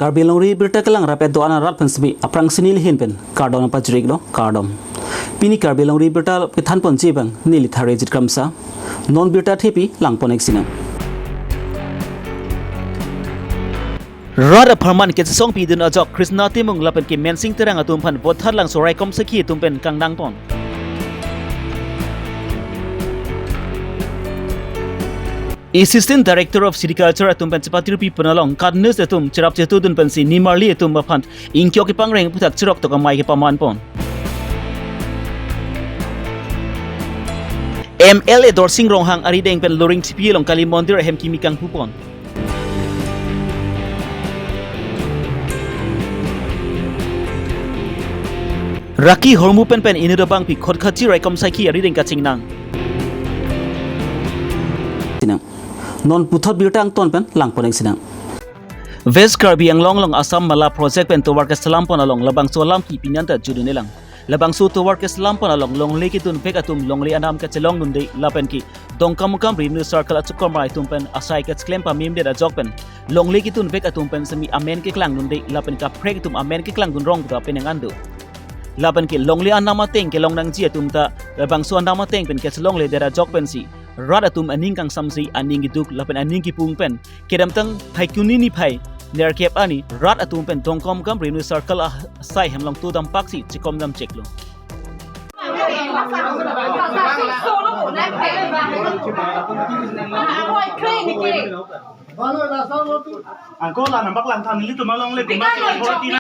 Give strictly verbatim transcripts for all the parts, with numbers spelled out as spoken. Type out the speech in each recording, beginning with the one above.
Karbi Longri Abirta kelang rapet do-an arat pen semi aphrangsi neli ahin pen kardom pajirlo, kardom. Pini Karbi Longri Abirta kethan ponji abang neli Tharejit Kramsa. Non birta thepi lang pon-ik sinang. Rat apharman kechesong pidun ajok Krishna Timung lapen ke Mensing Terang atum aphan Vothatlangso raikom sakhi atum pen kangnang pon. Assistant Director of Sericulture atum pen chepatirpi pon along katnes atum cherap chetudun pensi nimarli atum aphan ingkio kepangreng aputhak cheroktok amei kepaman pon. M L A Dorsing Ronghang arideng pen Loringthepi along Kali Mondir ahem kimi kangpu pon. Raki hormu pen pen inut abangpi khotkhati raikom sakhi arideng kachingnang. Sinang. Non puthot birta angton pen lang pon-ik sinang. West Karbi Anglong along Assam Mala Project pen tovar keselam pon along labangso alam ke pini anta judun-elang. Labangso tovar keselam pon along longle kedun vek atum longle anam kachelong dunde lapen ke Dongkamukam Revenue Circle achukom atum pen asai kecheklem pamimdet ajok pen longle kedun vek atum pen semi amen keklang dunde lapen kaprek atum amen keklang dun rong puta penang an do. Lapen ke longle anam ateng kelong nangji atum ta labangso anam ateng pen kachelongledet ajok pensi rat atum aning kangsamse, aning keduk lapen aning kipung pen kedamtang Phaikuni niphai nerkep arni rat atum pen Dongkamukam Revenue Circle asai hem along to dampaksi chekom dam cheklo. Angko la nampak lang than nelitum along le.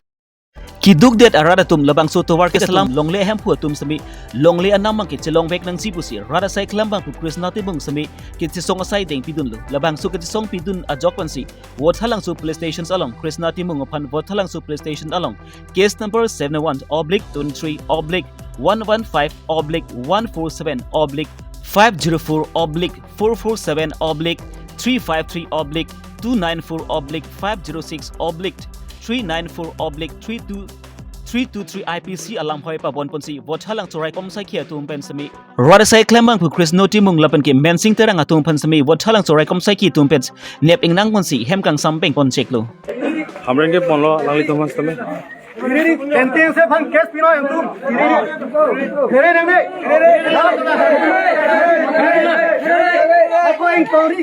Kedukdet arat atum labangso tovar keselam longle ahemphu atum semi longle anam abang ke chelong vek nangji pusi rat asai keklem abangphu Krishna Timung semi kechesong asai deng pidunlo. Labangso kechesong pidun ajok pensi Vothatlangso Police Station along Krishna Timung aphan Vothatlangso Police Station along case number seven one oblique twenty-three oblique one one five oblique one four seven oblique five zero four oblique four four seven oblique three five three oblique two nine four oblique five zero six oblique three nine four oblique three two three two three I P C alam hoi pabon ponsi Vothatlangso raikom sakhi atum pen semi rat asai keklem abangphu Krishna Timung lapen ke Mensing Terang atum aphan semi Vothatlangso raikom sakhi atum pen nep ingnang ponsi hem kangsam peng pon cheklo. Hamreng ke ponlo alanglitum aphan semi. Penting se phan case pino yang tum. Kere nang ne. Ako yang tori.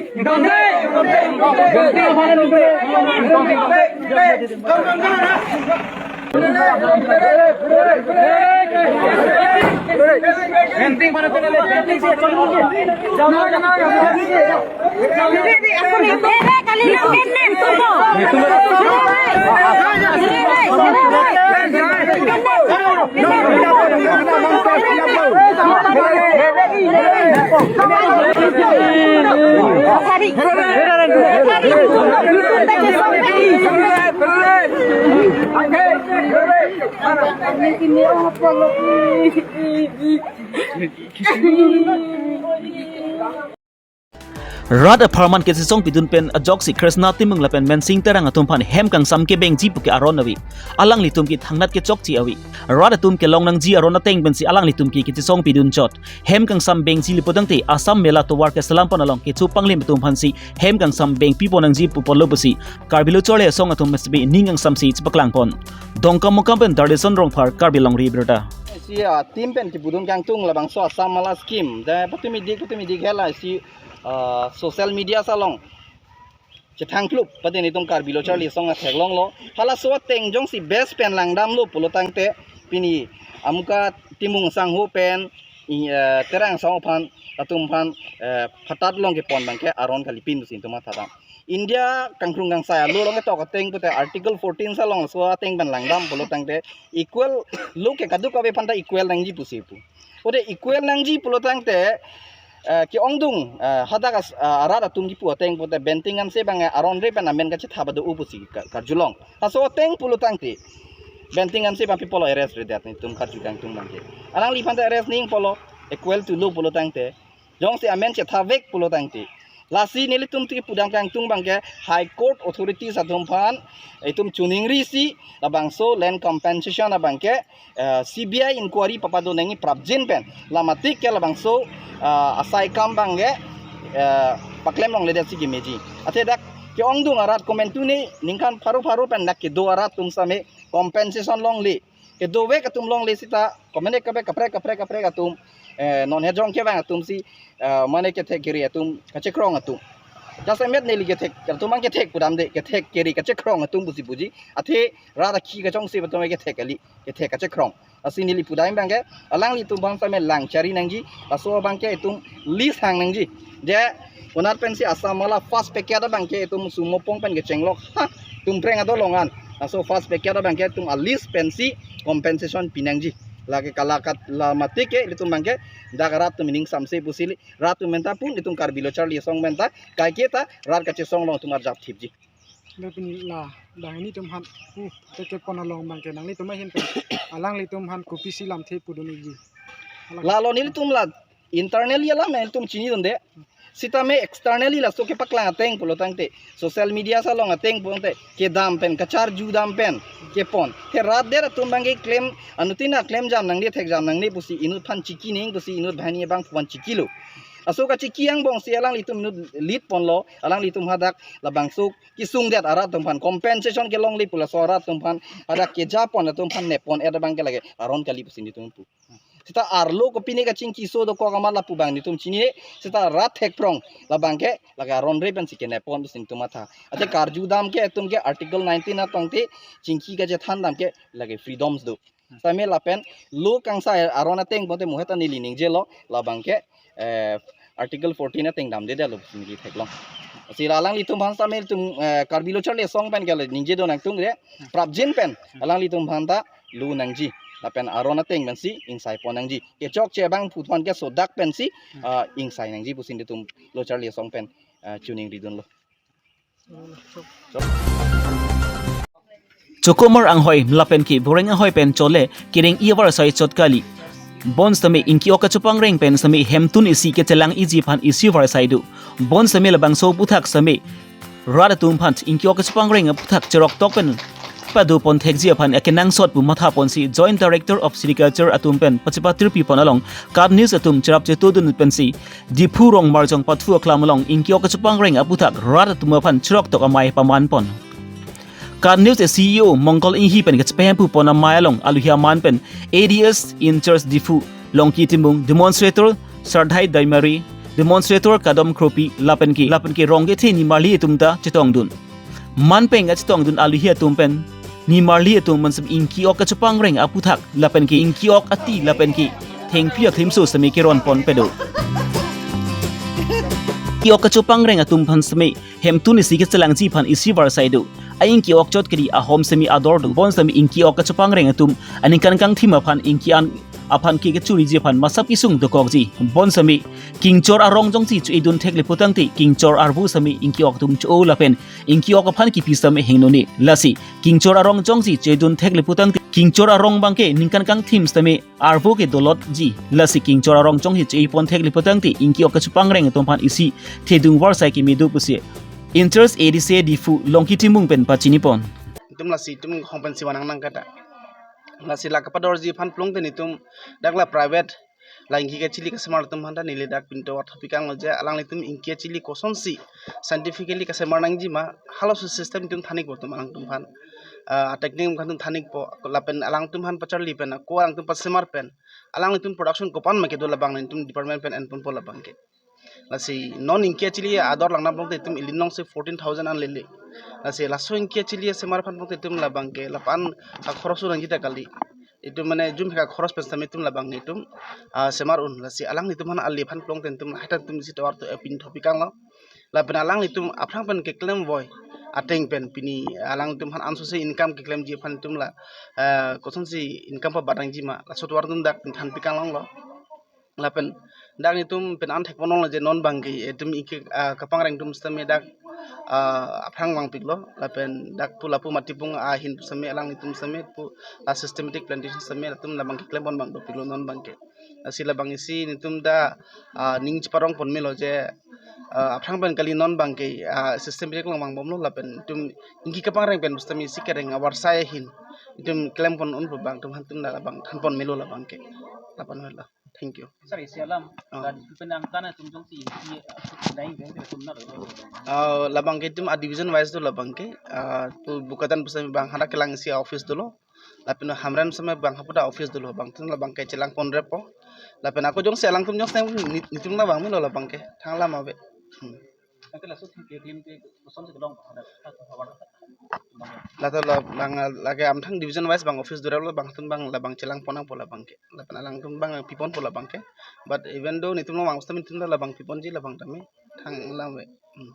Rat apharman kechesong pidun pen ajoksi Krishna Timung lapen Mensing Terang atum aphan hem kangsam kebengji puke aron ave. Alanglitum ke thangnat kechokche ave. Rat atum kelong nangji aron ateng pensi alanglitum ke kechesong pidun chot. Hem kangsam bengji le putangte Assam Mela tovar keselam pon along kecho panglim atum aphansi hem kangsam bengpi pon nangji pu pulo pusi Karbi Lo Charli Asong atum S B ning kangsamsi chepaklang pon. Dongkamukam pen Darlison Rongphar, Karbi Longri Abirta. Si, ah, team pen kepudun kangtung labangso Assam Mala scheme. Te patumi dik, patumi dik hela si, ah, social media along chethang klup, pati nelitum Karbi Lo Charli Asong atheklonglo. Halaso ateng jongsi best pen langdamlo pulotangte pini Amuka Timung sangho pen, i, eh, Terang sangho aphan, atum aphan, eh, phatat long kepon abangke aron kalipin pusi itum matha dam. India kangkrung kangsai alo along ketok ateng pute Article fourteen along laso ateng pen langdam pulotangte equal lo ke kadokave aphanta equal nangji pusi pu. Pute equal nangji pulotangte, eh, ke-ongdung, eh, hadak as-, eh, arat atum kipu ateng pute Benting Hanse abang, eh, aron re pen amen kachethap do-o pusi ka-, karjulong. Laso ateng pulotangte Benting Hanse abang pi pulo arrest-redet nelitum karju kangtung abangke. Alangliphan ta arrest ning pulo, equal to lo pulotangte. Jongsi amen chethapvek pulotangte. Lasi nelitum ti pudam kangtung abangke High Court authorities atum aphan itum chuningrisi labangso land compensation abangke, eh, C B I inquiry papado nangji prapjin pen. Lamatik ke labangso, eh, asai akam abangke, eh, paklem longledetsi kemeji. Athe dak Ke-ongdung arat komantu ne ningkan pharo pharo pen dak kedo arat atum same compensation longle. Kedovek atum longle sita komanek kave kaprek kaprek kaprek atum, eh, non hejong kevang atum si, eh, mane kethek keri atum kachekrong atum. Jasemet neli kethek atum ang kethek pudamde, kethek keri kachekrong atum pusi puji. Athe rat akhi kachongsi atum kethek kali, kethek kachekrong. Lasi neli pudam abangke alanglitum aphan same lang chari nangji, laso abangke itum list hang nangji. Je konat pensi Assam mala first packet abangke itum sumo pong pen kechenglok ha tumpreng adolong an. Laso first packet abangke itum a list pensi compensation pinangji. Lake kalakat la mati ke ilitum abangke dak rat atum ining samse pusi ili rat atum penta pun itum Karbi Lo Charli Asong penta kaike ta rat kachesong along itum arjap thipji. Dak pini la bang ilitum aphan pu teke pon along abangke nanglitum ahin pen alanglitum aphan kopisi lamthe pudun ikji. Alang- Lalo nelitum la internally alam nelitum chinidunde. Sitame externally laso kepaklang ateng pulo tangte social media along ateng pulo tangte kedam pen kacharju dam pen kepon. Te rat der atum abangke klem anuttin aklem jam nangne thek jam nangne pusi inut aphan chiki ning pusi inut banghini abang aphan chikilo. Laso kachiki angbongsi alanglitum inut lit ponlo, alanglitum hadak labangso kesung det arat atum aphan compensation kelongle pu laso arat atum aphan hadak keja pon atum aphan nepon et abangke lake aron kali pusi nelitum pu. Sita arlo kopine kachingki so dokok amat lapu abang nelitum chinine, sita rat thekprong labangke lake aron re pensi kenepon pusi nelitum matha. Athe karju dam ke itum ke Article nineteen atong te chingki kachethan dam ke lake freedoms do. Same lapen lo kangsa aron ateng pon te muheta neli ningjelo labangke, eh, Article fourteen ateng damdedetlo pusi neli theklong. Si la alanglitum aphan same itum, eh, Karbi Lo Charli Asong pen kele ningje do nangtungre, prapjin pen alanglitum aphan ta lo nangji. Lapen aron ateng pensi ingsai pon nangji. Kechokche abang puthon ke sodak pensi, ah, ingsai nangji pusi nelitum Lo Charli Asong pen, ah, chiningridunlo. Chokomar anghoi lapen ke boreng anghoi pen chole kereng-i avarsai chot kali. Bonsitame ingki-ok kachopangreng pen sitame hemtun isi kechelang-iji aphan isi avarsai do. Bonsitame labangso aphuthak sitame rat atum aphan ingki-ok kachopangreng aphuthak cheroktok pen padopon thekji aphan akenangsot pu mathaponsi Joint Director of Sericulture atum pen pachipatirpi pon along KAT News atum cherap chetodun pensi Diphu rong marjong pathu aklam along ingki-ok kachopangreng aphuthak rat atum aphan cheroktok amei paman pon. KAT News a C E O Mongkol Inghi pen kachepahemphu pon amei along aluhi aman pen A D S in charge Diphu Longki Timung, demonstrator Sardhai Daimari, demonstrator Kadom Kropi lapen ke lapen ke rong kethe nimarli atum ta chetongdun. Man pen kachetongdun aluhi atum pen nimarli atum mansam ingki-ok kachopangreng aphuthak lapen ke ingki-ok ati lapen ke thengpi aklimso sitame keron pon pedo. Ingki-ok kachopangreng atum aphan sitame hemtun isi kechelangji aphan isi avarsai do. A ingki-ok chot kali ahom sitame ador do. Bonsitame ingki-ok kachopangreng atum aningkan kangthim aphan ingki an aphan ke kechuriji aphan masap kesung dokokji. Bonsitame kingchor arong jongsi cho-edun thekle putangte kingchor arvo sitame ingki-ok atum cho-o lapen ingki-ok aphan kipi sitame hingno ne. Lasi kingchor arong jongsi cho-edun thekle putangte kingchor arong abangke ningkan kangthim sitame arvo ke dolotji. Lasi kingchor arong jongsi cho-e pon thekle putangte ingki-ok kachopangreng atum aphan isi thedung avarsai keme do pusi in-charge A D C Diphu Longki Timung pen pachini pon. Itum lasi itum hong pensi vanang nangkata. Lasi la kapadorji aphan plung ten itum dak la private la ingki kachili kasemar atum aphan ta neli dak pinto athopi kanglo je alanglitum ingki kachili kosonsi scientifically kasemar nangji ma halaso system itum than-ikpo atum alangtum aphan. Ah, technique atum than-ikpo lapen alangtum aphan pacharli pen ako alangtum pasemar pen alanglitum production kopan ma kedo labang nelitum department pen enponpo labangke. Lasi non ingki kachili ador langdam pon te itum ili nongsi fourteen thousand an lele. Lasi laso ingki kachili semar aphan pon te itum labangke lapu-an akhoros un nangji ta kali. Itum mane jum heka khoros pen sitame itum labang nelitum, ah, semar un. Lasi alanglitum aphan ali aphan plung ten itum lahai ta itum isi tovar to, eh, pini thopi kanglo. Lapen alanglitum aphrang pen keklem voi ateng pen pini alanglitum aphan ansose income keklemji aphan itum la, eh, kosonsi income pabadangji ma laso tovar itum dak pini thanpi kanglonglo. Lapen dak nelitum pen an thekponlonglo je non abangke itum ingki, ah, kapangreng atum sitame dak, ah, aphrang vangpiklo lapen dak pu lapu Matipung ahin pu sitame alanglitum sitame pu la systematic plantation sitame latum labang keklem pon vang dopiklo non abangke. Lasi labang isi nelitum ta, ah, ning cheparong pon melo je, ah, aphrang pen kali non abangke, ah, systematic along vangbomlo lapen itum ingki kapangreng pen pu sitame isi kereng avarsai ahin itum klem pon un pu abang atum aphan itum ta labang than pon melo labangke. Lapen melo. Thank you. Sir, isi alam, oh, la district pen angtan atum jongsi isi, uh, lain jongsi atum na, oh, labang ke itum a division wise do labang ke, uh, pu bukatan pusami bang hadak kelang isi office dolo. Lapen Hamren pusami bang haputa office dolo, bangtun labang ke chelang ponrepo. Lapen ako jongsi alangtum jongsi ni-, nitum labang melo labang ke thang lam ave. Hmm. Laso thik ke clean ke koson si kelong, ada, ada, ada. Lato labang lake amthang division wise bang office duralo bangtun bang labang chelang pon nangpo labang ke. Lapen alangtum bang piponpo labang ke. But even though nitum labang, seta nitum labang piponji labang tame thang lam ave. Hmm.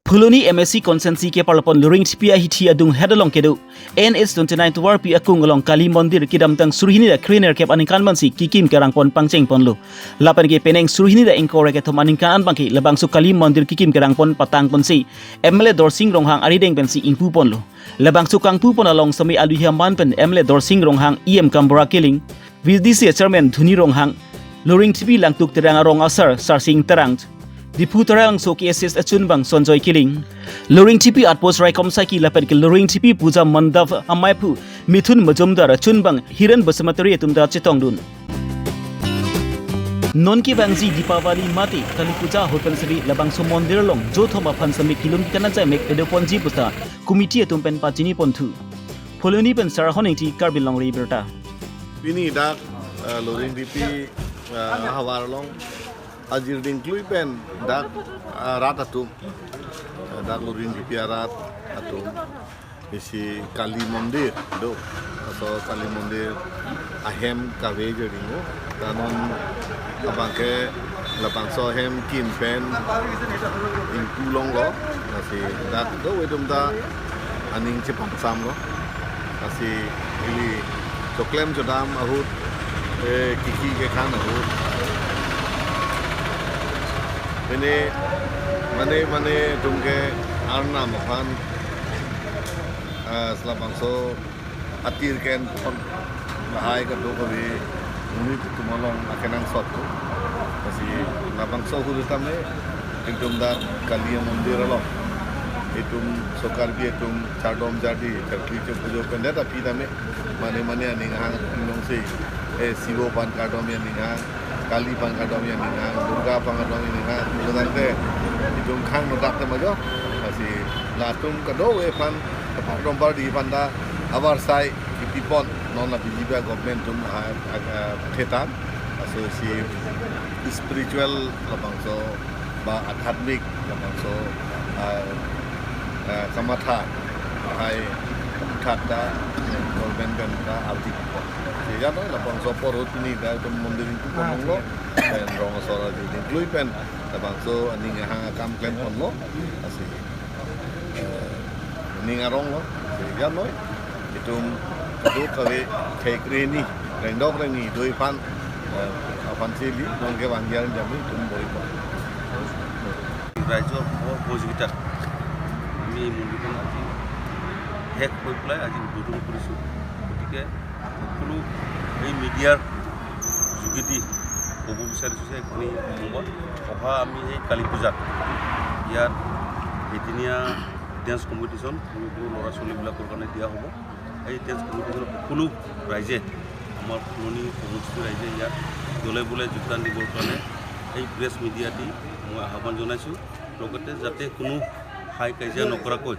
Phuloni M A C constituency keparlopon Luringthepi ahithi adung head along kedo N H twenty-nine tovarpi akung along Kali Mondir kedamtang suri hini ra krenerkep aningkan mansi kekim kerangpon pangchengponlo. Lapen ke penang suri hini ra ingkoi ra kethom aningkan an bangke labangso Kali Mondir kekim kerangpon patangponsi M L A Dorsing Ronghang arideng pensi ingpuponlo. Labangso kangpupon along sami aluhi aman pen M L A Dorsing Ronghang, E M Kambora Killing, V D C Chairman Dhuni Ronghang, Luringthepi Langtuk Terang arong asar Sarsing Terang, Diphu Terang so K S S achunbang Sonjoy Killing, Luringthepi Outpost Raikom Saiki lapen ke Luringthepi Puja Mandap amaiphu Mithun Majumdar achunbang Hiren Basumatary atum ta chetongdun. Non kevangji Deepavali mate Kali Puja ahut pen sari labangso mondir along jothom aphan sami kelun kanajai mek pedoponji puta committee atum pen pachiniponthu. Phuloni pen Sarahon Ingti, Karbi Longri Abirta. Pini dak, eh, Luringthepi, eh, ahavar along ajir dingklui pen dak, eh, rat atum, eh, dak Luringthepi arat atum isi Kali Mondir do. Laso Kali Mondir ahem kave jodingo. Ta non abangke labangso ahem kim pen ingpu longlo. Lasi dak do avedum ta aning chepangsamlo. Lasi ili choklem chodam ahut, eh, kiki kekan ahut. Mane, mane, mane atum ke arnam aphan, ah, labangso atir ken pon lahai kadokave monit atum along akenangsot tu. Lasi labangso ahut tame itum dak Kali Mondir along itum so Karbi atum chardom jardi, charkli chopujo pendet aphi tame mane mane aning ahang atum alongsi, eh, Sibo aphan kardom aning ahang, Kali aphan kardom aning ahang, Durga aphan kardom aning ahang, jodang te itum khang nodak te majo. Lasi latum kadokave aphan kepardom pardi aphan ta avarsai kipipon non la B J P government atum, ah, ah, ah, thetan. Laso isi spiritual labangso ba adhyatmik labangso, ah, ah, kamatha hai thakta government pen ta ardi kipon. Sejano labangso apor ahut pini dak itum mondir ingpu ponlonglo, pen rong asor ajir dingklui pen labangso aning ahang akam klemponlo. Lasi, eh, ning aronglo, sejano itum kadokave khei kreni, rengdok rengni do aphan, eh, aphan sili non kevang jar jami itum bor-ipon. ৰাইজৰ সহ সহযোগিতাত আমি এই মন্দিৰখন আজি শেষ হৈ পেলাই আজি উদ্বোধন কৰিছোঁ। গতিকে সকলো এই মিডিয়াৰ যোগেদি ক'ব বিচাৰিছোঁ যে এইখিনি সময়ত অহা আমি এই কালী পূজাত ইয়াত এদিনীয়া ডেন্স কম্পিটিশ্যন সৰু সৰু ল'ৰা ছোৱালীবিলাকৰ কাৰণে দিয়া হ'ব। এই ডেন্স কম্পিটিশ্যনত সকলো ৰাইজে, আমাৰ ফুলনি সমষ্টিৰ ৰাইজে ইয়াত দলে বলে যোগদান দিবৰ কাৰণে এই প্ৰেছ মিডিয়া দি মই আহ্বান জনাইছোঁ। লগতে যাতে কোনো হাই কাজিয়া নকৰাকৈ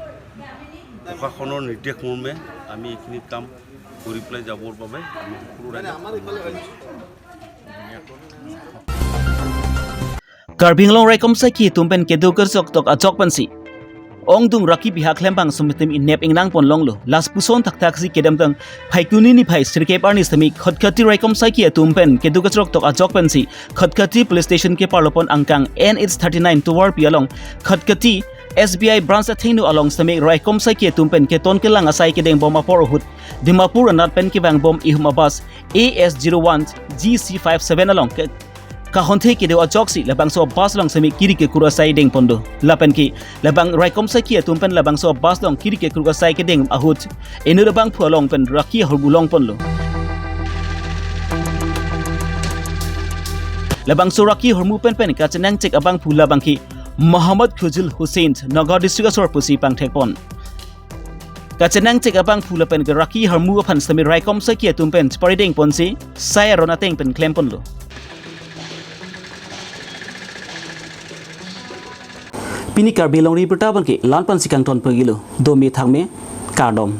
প্ৰশাসনৰ নিৰ্দেশ মৰ্মে আমি এইখিনি কাম কৰি পেলাই যাবৰ বাবে আমি সকলো ৰাইজক আহ্বান জনাইছোঁ। Karbi Anglong Raikom Saiki atum pen kedo kejok tok ajok pensi ongdung raki bihak klembang sumitim inep ingnang ponlonglo. Lapuson thakthak si kedamtang Phaikuni niphai sirkep arni sami Khatkhati Raikom Saiki atum pen kedo kejok tok ajok pensi Khatkhati Police Station keparlopon angkang N H thirty-nine tovarpi along Khatkhati S B I branch athengno along sami Raikom Saiki atum pen keton kelang asai kedengbom apor ahut Dimapur anat pen kevangbom ihum abus A S zero one G C five seven along ke kahonthe kedo ajoksi labangso bus along sami kiri kekur asai dengpon do. Lapen ke labang Raikom Saiki atum pen labangso bus along kiri kekur asai kedeng ahut inut abangphu along pen raki ahormu longponlo. Labangso raki ahormu pen pen kachenangchek abangphu labang ke Mohammad Khujil Hussain, Nagaon District asor pusi pangthekpon. Kachenangchek abangphu lapen ke raki harmu aphan sitame raikom saki atum pen cheparideng ponsi sai aron ateng pen klemponlo. Pini Karbi Longri Abirta abangke la-an pensi kangton pagilo, dome thakme, kardom.